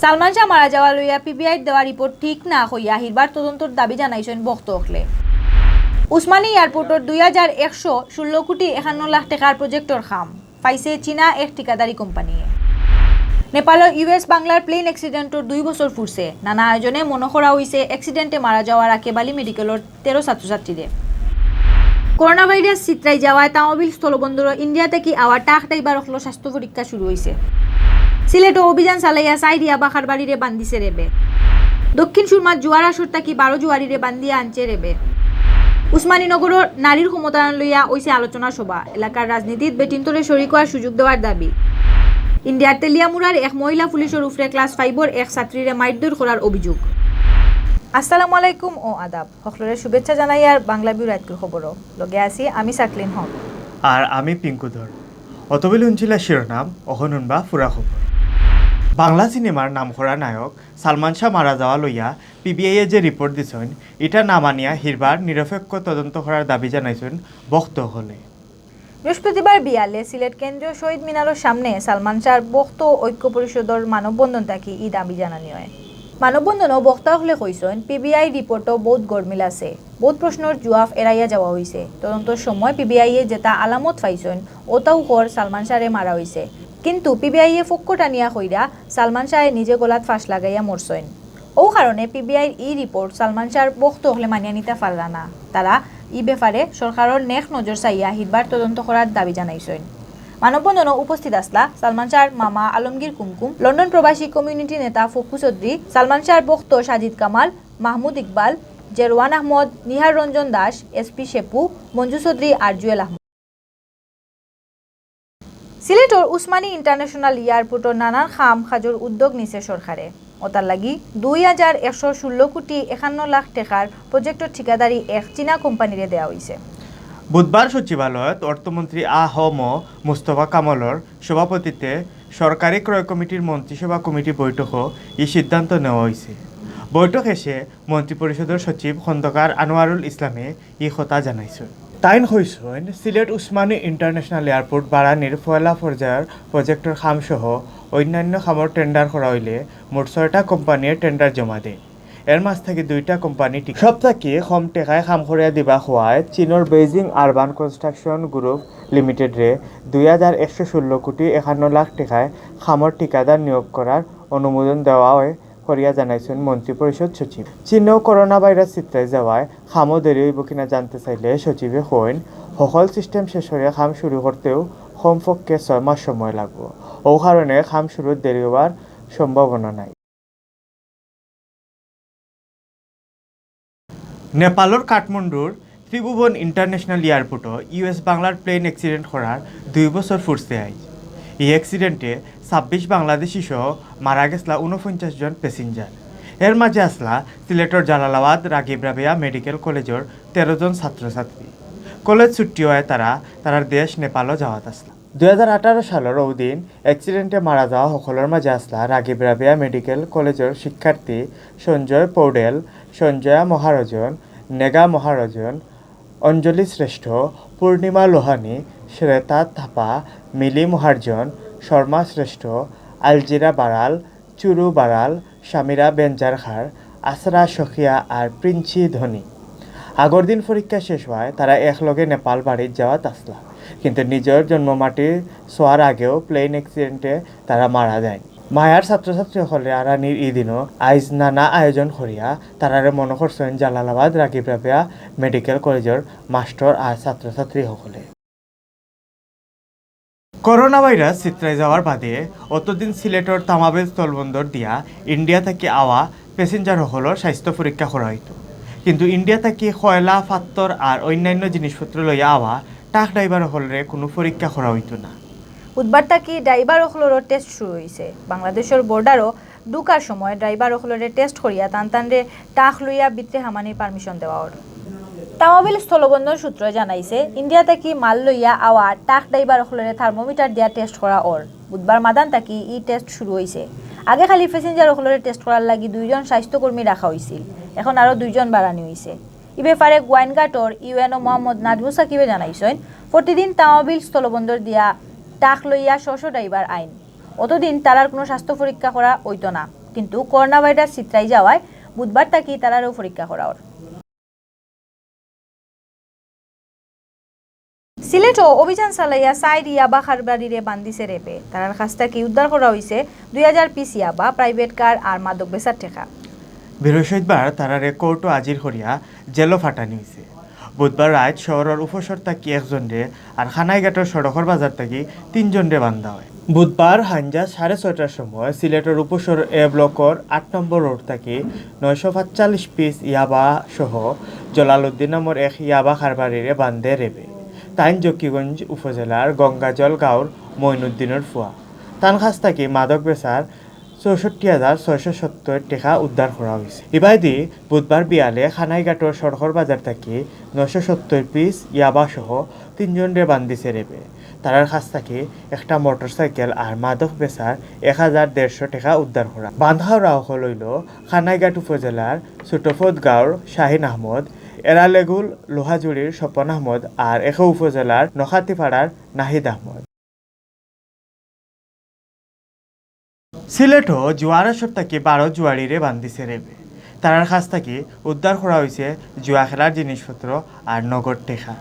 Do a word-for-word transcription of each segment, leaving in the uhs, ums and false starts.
সালমান শাহ মারা যাওয়া লইয়া পিবিআইর দেওয়া রিপোর্ট ঠিক না কইয়া হিরবার তদন্তর দাবি জানাইছইন ভক্ত অকলে। উসমানী এয়ারপোর্টর দুই হাজার একশো ষোলো কোটি একান্ন লাখ টেকার প্রজেক্টর কাম পাইছে চীনা এক ঠিকাদারি কোম্পানিয়ে। নেপালর ইউএস বাংলার প্লেন অ্যাক্সিডেন্টর দুই বছর ফুরছে। নানা আয়োজনে মনো করা অইছে অ্যাক্সিডেন্টে মারা যাওয়া রাকেব আলী মেডিকেলর তেরো ছাত্রছাত্রীরে। করোনা ভাইরাস ছিতরাই যাওয়ায় তামাবিল স্থলবন্দরো ইন্ডিয়া থাকি আওয়া ট্রাক ড্রাইভার অকলর স্বাস্থ্য পরীক্ষা শুরু অইছে। সিলেটো অভিযান চালাইয়া চাইরিয়া বাখার বাড়িরে বান্ধিছে রেবে। দক্ষিণ সুরমার জুয়ার আসর থাকি বারো জুয়ারিরে বান্ধিয়া আনছে রেবে। উসমানীনগরর নারীর ক্ষমতায়ন লইয়া অইছে আলোচনা সভা। এলাকার রাজনীতিত বেটিন্তরে শরিক অওয়ার সুযোগ দেওয়ার দাবি। ইন্ডিয়ার তেলিয়ামুড়ার এক মহিলা পুলিশর উপরে ক্লাস ফাইভর এক ছাত্রীরে মারধর করার অভিযোগ। আসসালামু আলাইকুম ও আদাব। হকলরে শুভেচ্ছা জানাইয়ার বাংলা বিউ রাইতকুর খবরো। লগে আছি আমি সাকলিন হক। আর আমি পিঙ্কু ধর। অতবেলে হুনছিলা শিরোনাম, অখন হুনবা পুরা খবর। বাংলা সিনেমার নামকরা নায়ক সালমান শাহ মারা যাওয়া লইয়া পিবিআইয়ে যে রিপোর্ট দিছইন, ইটা না মানিয়া হিরবার নিরপেক্ষ তদন্ত করার দাবি জানাইছইন ভক্ত অকলে। বৃহস্পতিবার বিয়ালে সিলেট কেন্দ্রীয় শহীদ মিনারর সামনে সালমান শাহর ভক্ত ঐক্য পরিষদর মানববন্ধন থাকি ই দাবি জানানি অয়। মানববন্ধনো বক্তা অকলে কইছইন, পিবিআই রিপোর্টো বউত গরমিল আছে, বউত প্রশ্নর জুয়াফ এড়াইয়া যাওয়া অইছে। তদন্তর সময় পিবিআইয়ে যেতা আলামত পাইছইন, অতাউ কর সালমান শাহরে মারা অইছে। কিন্তু পিবিআইয়ে পক্ষ টানিয়া কইরা সালমান শাহে নিজে গলাত ফাঁস লাগাইয়া মরছইন। অউ কারণে পিবিআইর ই রিপোর্ট সালমান শাহর বক্ত অকলে মানিয়া নিতা পাররা না। তারা ই ব্যাপারে সরকারর নেক নজর চাইয়া হিরবার তদন্ত করার দাবি জানাইছইন। মানববন্ধনো উপস্থিত আছলা সালমান শাহর মামা আলমগীর কুমকুম, লন্ডন প্রবাসী কমিউনিটি নেতা ফকু চৌধুরী, সালমান শাহর বক্ত সাজিদ কামাল, মাহমুদ ইকবাল, জেরওয়ান আহমদ, নিহার রঞ্জন দাস, এসপি শেপু, মঞ্জু চৌধুরী আর জুয়েল আহমদ। সিলেটর উসমানী ইন্টারন্যাশনাল এয়ারপোর্টর নানান কাম কাজর উদ্যোগ নিছে সরকারে। অতার লাগি দুই হাজার একশো ষোলো কোটি একান্ন লাখ টেকার প্রজেক্টর ঠিকাদারি এক চীনা কোম্পানিরে দেওয়া অইছে। বুধবার সচিবালয়ত অর্থমন্ত্রী আ হ ম মুস্তফা কামালর সভাপতিত্বে সরকারি ক্রয় কমিটির মন্ত্রিসভা কমিটি বৈঠকো ই সিদ্ধান্ত নেওয়া অইছে। বৈঠক শেষে মন্ত্রিপরিষদর সচিব খন্দকার আনোয়ারুল ইসলামে ই কথা জানাইছইন। তাইন কইছইন, সিলেট উসমানী ইন্টারন্যাশনাল এয়ারপোর্ট বাড়ানির পয়লা পর্যায়র প্রজেক্টর কামসহ অইন্যান্য কামর টেন্ডার করা অইলে মোট ছয়টা কোম্পানিয়ে টেন্ডার জমা দেইন। এর মাঝ থাকি দুইটা কোম্পানি টিক-, সব থাকি কম টেকায় কাম করিয়া দিবা কওয়ায় চীনর বেইজিং আরবান কনস্ট্রাকশন গ্রুপ লিমিটেডরে দুই হাজার একশো ষোলো কোটি একান্ন লাখ টেকায় কামর ঠিকাদার নিয়োগ করার অনুমোদন দেওয়া অয় করিয়া জানাইছইন মন্ত্রিপরিষদ সচিব। চীনো করোনা ভাইরাস ছিতরাই যাওয়ায় কামো দেরি অইবো কিনা জানতে চাইলে সচিবে কইন, হকল সিস্টেম শেষ করিয়া কাম শুরু করতেউ কমপক্ষে ছয় মাস সময় লাগবো। অউ কারণে কাম শুরুত দেরি অওয়ার সম্ভাবনা নাই। নেপালর কাঠমান্ডুর ত্রিভুবন ইন্টারন্যাশনাল এয়ারপোর্টো ইউএস বাংলার প্লেন অ্যাক্সিডেন্ট করার দুই বছর ফুরছে আইজ। ই অ্যাক্সিডেন্টে ছাব্বিশ বাংলাদেশি সহ মারা গেছলা ঊনপঞ্চাশ জন প্যাসেঞ্জার। এর মাঝে আছলা সিলেটর জালালাবাদ রাগিব রাবেয়া মেডিকেল কলেজর তেরো জন ছাত্রছাত্রী। কলেজ ছুটি অওয়ায় তারা তারার দেশ নেপালো যাওয়াত আছলা। দুই হাজার আঠারো সালর অউ দিন অ্যাক্সিডেন্টে মারা যাওয়া হকলর মাঝে আছলা রাগিব রাবেয়া মেডিকেল কলেজর শিক্ষার্থী সঞ্জয় পৌডেল, সঞ্জয়া মহারজন, নেগা মহারজন, অঞ্জলি শ্রেষ্ঠ, পূর্ণিমা লোহানী, শ্রেতা থাপা, মিলি মহারজন, শর্মা শ্রেষ্ঠ, আলজিরা বারাল, চুরু বারাল, সামিরা বেঞ্জারখার, আসরা শখিয়া আর প্রিন্সি ধনী। আগর দিন পরীক্ষা শেষ অওয়ায় তারা একলগে নেপাল বাড়িত যাওয়াত আছলা, কিন্তু নিজর জন্মমাটি ছোঁয়ার আগেউ প্লেন অ্যাক্সিডেন্টে তারা মারা যাইন। মায়ার ছাত্রছাত্রী হকলরে আরানির ই দিনো আইজ নানা আয়োজন করিয়া তারারে মনো করছইন জালালাবাদ রাগিব রাবেয়া মেডিকেল কলেজর মাস্টর আর ছাত্রছাত্রী হকলে। করোনা ভাইরাস ছিতরাই যাওয়ার বাদে অতদিন সিলেটর তামাবিল স্থলবন্দর দিয়া ইন্ডিয়া থাকি আওয়া প্যাসেঞ্জার হকলর স্বাস্থ্য পরীক্ষা করা অইতো, কিন্তু ইন্ডিয়া থাকি কয়লা, ফাত্তর আর অইন্যান্য জিনিসপত্র লইয়া আওয়া ট্রাক ড্রাইভার হকলরে কুনু পরীক্ষা করা অইতো না। বুধবার থাকি ড্রাইভার হকলরও টেস্ট শুরু অইছে। বাংলাদেশর বর্ডারো ঢুকার সময় ড্রাইভার অকলরে টেস্ট করিয়া তান তানরে ট্রাক লইয়া ভিতরে হামানির পারমিশন দেওয়া অর। তামাবিল স্থলবন্দর সূত্রয় জানাইছে, ইন্ডিয়া থাকি মাল লইয়া আওয়া ট্রাক ড্রাইভার অকলরে থার্মোমিটার দিয়া টেস্ট করা অর। বুধবার মাদান থাকি ই টেস্ট শুরু অইছে। আগে খালি প্যাসেঞ্জার অকলরে টেস্ট করার লাগি দুইজন স্বাস্থ্যকর্মী রাখা অইছিল, এখন আরও দুইজন বাড়ানি অইছে। ই ব্যাপারে গোয়াইনঘাটর ইউএনও মোহাম্মদ নাজমুস সাকিবে জানাইছইন, প্রতিদিন তামাবিল স্থলবন্দর দিয়া ট্রাক লইয়া শ শ ড্রাইভার আইন। অতদিন তারার কুনু স্বাস্থ্য পরীক্ষা করা অইতো না। কিন্তু করোনা ভাইরাস ছিতরাই যাওয়ায় বুধবার থাকি তারারেও পরীক্ষা করা অর। সিলেটো অভিযান চালাইয়া চাইর ইয়াবা কারবারিরে বান্ধিছে র্যাবে। তারার কাছ থাকি উদ্ধার করা অইছে দুই হাজার পিস ইয়াবা, প্রাইভেট কার আর মাদক বেচার টেকা। বৃহস্পতিবার তারারে কোর্টো হাজির করিয়া জেলো পাঠানি অইছে। বুধবার রাইত শহরর উপশহর থাকি একজনরে আর কানাইঘাটর সড়কর বাজার থাকি তিনজনরে বান্ধা অয়। বুধবার হাইঞ্জা সাড়ে ছয়টার সময় সিলেটর উপশহর এ ব্লকর আট নম্বর রোড থাকি নয়শো পাঁচচল্লিশ পিস ইয়াবা সহ জলালউদ্দিন নামর এক ইয়াবা কারবারিরে বান্ধে র্যাবে। তাইন জকিগঞ্জ উপজেলার গঙ্গাজল গাঁওর মইনুদ্দিনর ফুয়া। তান কাছ থাকি মাদক বেচার চৌষট্টি হাজার ছয়শো সত্তর টেকা উদ্ধার করা অইছে। ইবায়দি বুধবার বিয়ালে কানাইঘাটর সড়কর বাজার থাকি নয়শো সত্তর পিস ইয়াবা সহ তিনজনরে বান্ধিছে র্যাবে। তারার কাছ থাকি একটা মোটরসাইকেল আর মাদক বেচার এক হাজার দেড়শো টেকা উদ্ধার করা। বান্ধা অরা অকল অইলো কানাইঘাট উপজেলার ছোটফত গাঁওর শাহিন আহমদ, এরালেগুল লোহাজুড়ির স্বপন আহমদ আর একই উপজেলার নখাতিপাড়ার নাহিদ আহমদ। সিলেটো জুয়ার আসর থাকি বারো জুয়ারিরে বান্ধিছে র্যাবে। তারার কাছ থাকি উদ্ধার করা অইছে জুয়া খেলার জিনিসপত্র আর নগদ টেকা।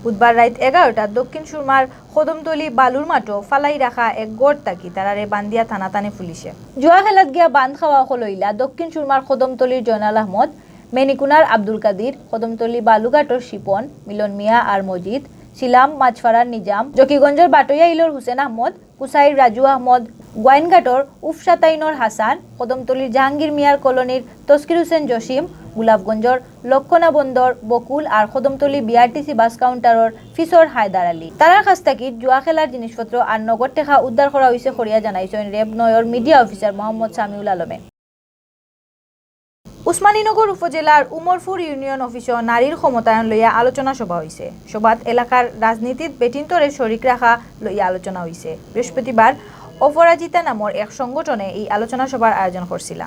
বুধবার রাইত এগারোটা দক্ষিণ সুরমার কদমতলী বালুর মাঠো ফালাই রাখা এক ঘর থাকি তারারে বান্ধিয়া টানাটানি পুলিশে। জুয়া খেলাত গিয়া বান্ধ খাওয়া অকল অইলা দক্ষিণ সুরমার কদমতলীর জয়নাল আহমদ, মেনিকুনার আব্দুল কাদির, কদমতলী বালুঘাটর শিপন, মিলন মিয়া আর মজিদ, শিলাম, মাছপাড়ার নিজাম, জকিগঞ্জর বাটইয়া ইলর হুসেন আহমদ, কুসাইর রাজু আহমদ, গোয়াইনঘাটর উফসাতাইনর হাসান, কদমতলীর জাহাঙ্গীর মিয়ার কলোনির তসকির হুসেন জসিম, গোলাপগঞ্জর লক্ষণা বন্দর বকুল আর কদমতলী বিআরটিসি বাস কাউন্টারর ফিসর হায়দার আলী। তারার কাছ থাকি জুয়া খেলার জিনিসপত্র আর নগদ টেকা উদ্ধার করা অইছে করিয়া জানাইছইন র্যাব নয়র মিডিয়া অফিসার মোহাম্মদ সামিউল আলমে। উসমানীনগর উপজেলার উমরপুর ইউনিয়ন অফিসো নারীর ক্ষমতায়ন লইয়া আলোচনা সভা অইছে। সভাত এলাকার রাজনীতিত বেটিন্তরে শরিক রাখা লইয়া আলোচনা অইছে। বৃহস্পতিবার অপরাজিতা নামর এক সংগঠনে এই আলোচনা সভার আয়োজন করছিলা।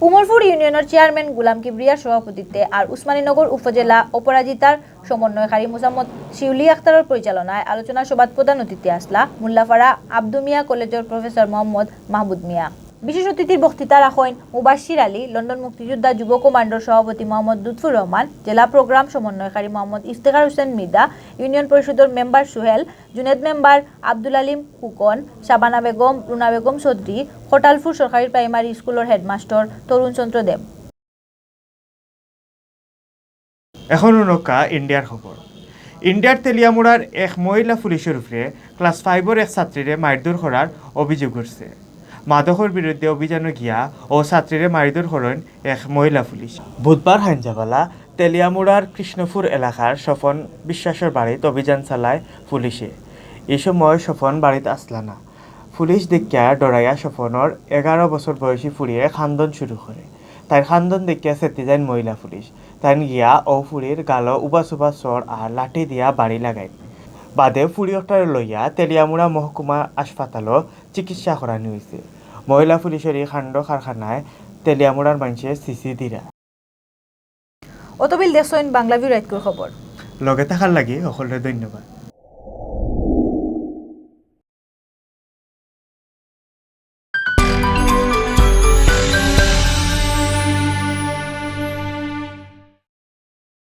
উমরপুর ইউনিয়নর চেয়ারম্যান গুলাম কিবরিয়ার সভাপতিত্বে আর উসমানীনগর উপজেলা অপরাজিতার সমন্বয়কারী মোসাম্মদ শিউলি আখতারর পরিচালনায় আলোচনা সভাত প্রধান অতিথি আছলা মুল্লাপাড়া আব্দু মিয়া কলেজর প্রফেসর মোহাম্মদ মাহমুদ মিয়া। বিশেষ অতিথির বক্তৃতা রাখইন মুবাশির আলী, লন্ডন মুক্তিযোদ্ধা যুব কমান্ডর সভাপতি মোহাম্মদ লুৎফুর রহমান, জেলা প্রোগ্রাম সমন্বয়কারী মোহাম্মদ ইফতেখার হোসেন মৃধা, ইউনিয়ন পরিষদর মেম্বার সুহেল, জুনেদ মেম্বার, আব্দুল আলিম ফুকন, শাবানা বেগম, রুনা বেগম চৌধুরী, খটালপুর সরকারি প্রাইমারি স্কুলর হেডমাস্টার তরুণ চন্দ্র দেব। এখন হুনউক্কা ইন্ডিয়ার খবর। ইন্ডিয়ার তেলিয়ামুড়ার এক মহিলা পুলিশর উপরে ক্লাস ফাইভর এক ছাত্রীরে মারধর করার অভিযোগ উঠছে। মাদকর বিরুদ্ধে অভিযানো গিয়া অউ ছাত্রীরে মারধর করইন এক মহিলা পুলিশ। বুধবার হাইঞ্জাবালা তেলিয়ামুড়ার কৃষ্ণপুর এলাকার স্বপন বিশ্বাসর বাড়িত অভিযান চালায় পুলিশে। ই সময় স্বপন বাড়িত আছলা না। পুলিশ দেখিয়া ডরাইয়া স্বপনর এগারো বছর বয়সী ফুড়িয়ে কান্দন শুরু করে। তাইর কান্দন দেখিয়া চেতি যাইন মহিলা পুলিশ। তাইন গিয়া অউ ফুড়ির গালো উবা-সুবা চড় আর লাঠি দিয়া বাড়ি লাগাইন। বাদে ফুড়ি অকটারে লইয়া তেলিয়ামুড়া মহকুমা হাসপাতালো চিকিৎসা করানি অইছে। মহিলা পুলিশর ই কাণ্ড কারখানায় তেলিয়ামুড়ার মাইনষে ছিছি দিরা। অতবিল দেখছইন বাংলা ভিউ রাইতকুর খবর। লগে থাকার লাগি হকলরে ধন্যবাদ।